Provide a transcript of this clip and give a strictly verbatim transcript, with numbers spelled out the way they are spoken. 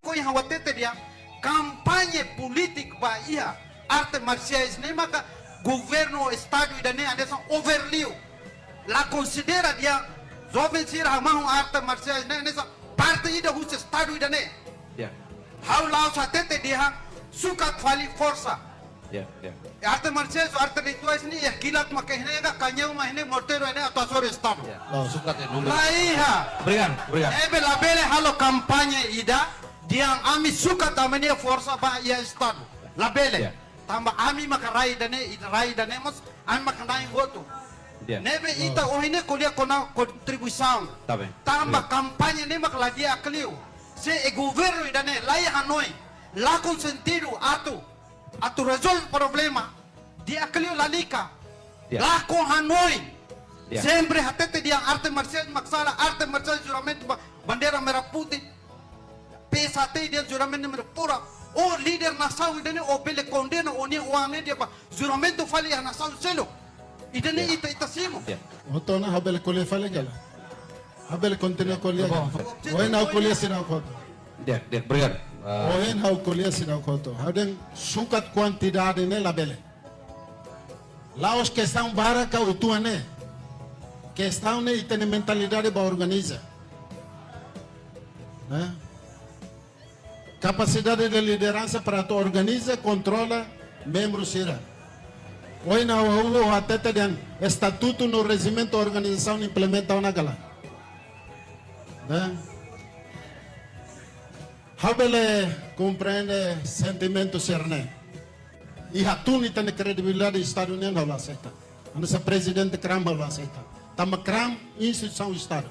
Ko'alia ha'u hatete dehan kampaña polítika ba iha arte marsiais ne'e maka governu estadu ida-ne'e hanesan over liu. La konsidera dehan joven sira hamosu arte marsiais ne'e hanesan parte ida husi estadu ida-ne'e. Ya. Ha'u la'ós hatete dehan sukat fali forsa. Ya, ya. Arte marsiais, arte rituais ne'e, ya, kilat maka iha ne'e, kañaun maka iha ne'e, morteiru iha ne'e, atu hasoru estadu. Ya. La'ós. Sukat iha númeru. La iha. Obrigadu, obrigadu. Ne'ebé labele halo kampaña ida dehan ami sukat ami-nia forsa ba iha estadu. Labele. Ya. Tanba ami maka rai ida-ne'e, rai ida-ne'e mós, ami maka na'in hotu. Ya. Ne'ebé ita ohin ne'e ko'alia kona kontribuisaun. Tá bem. Tanba, ya, kampaña ne'e maka la di'ak liu. Se governu ida-ne'e la iha hanoin, lakon sentidu atu, atu rezolve problema, di'ak liu lalika. Ya. Lakon hanoin. Ya. Sempre hatete dehan arte marsiais mak sala, arte marsiais juramentu ba-, bandeira merah putih. P S H T dehan juramentu merah pura. Ó líder nasaun ida-ne'e ó bele kondena ó-nia oan ne'e dehan ba juramentu fali iha nasaun seluk. Ida-ne'e, ya, ita, ita simu. Ya. Hotu ona ha'u bele ko'alia fali ka lae? Ha'u bele kontinua ko'alia. Tá bom. Ohin ha'u ko'alia seidauk hotu. Di'ak, di'ak, obrigadu. Ah. Ohin ha'u ko'alia seidauk hotu. Ha'u dehan sukat kuantidade ne'e labele. La'ós kestaun barak ka uitoan ne'e. Kestaun ne'e ita-nia mentalidade ba organiza. Ne'e? Kapasidade de lideransa para atu organiza, kontrola membru sira. Ohin ha'u, ha'u hatete dehan estatutu no rejimentu organizasaun implementa ona ka lae. Ne'e? Ha'u bele komprende sentimentu sira-ne'e. Iha tun ita-nia kredibilidade estadu nian ha'u la aseita. Hanesan prezidente KRAM ha'u la aseita. Tanba KRAM instituisaun estadu.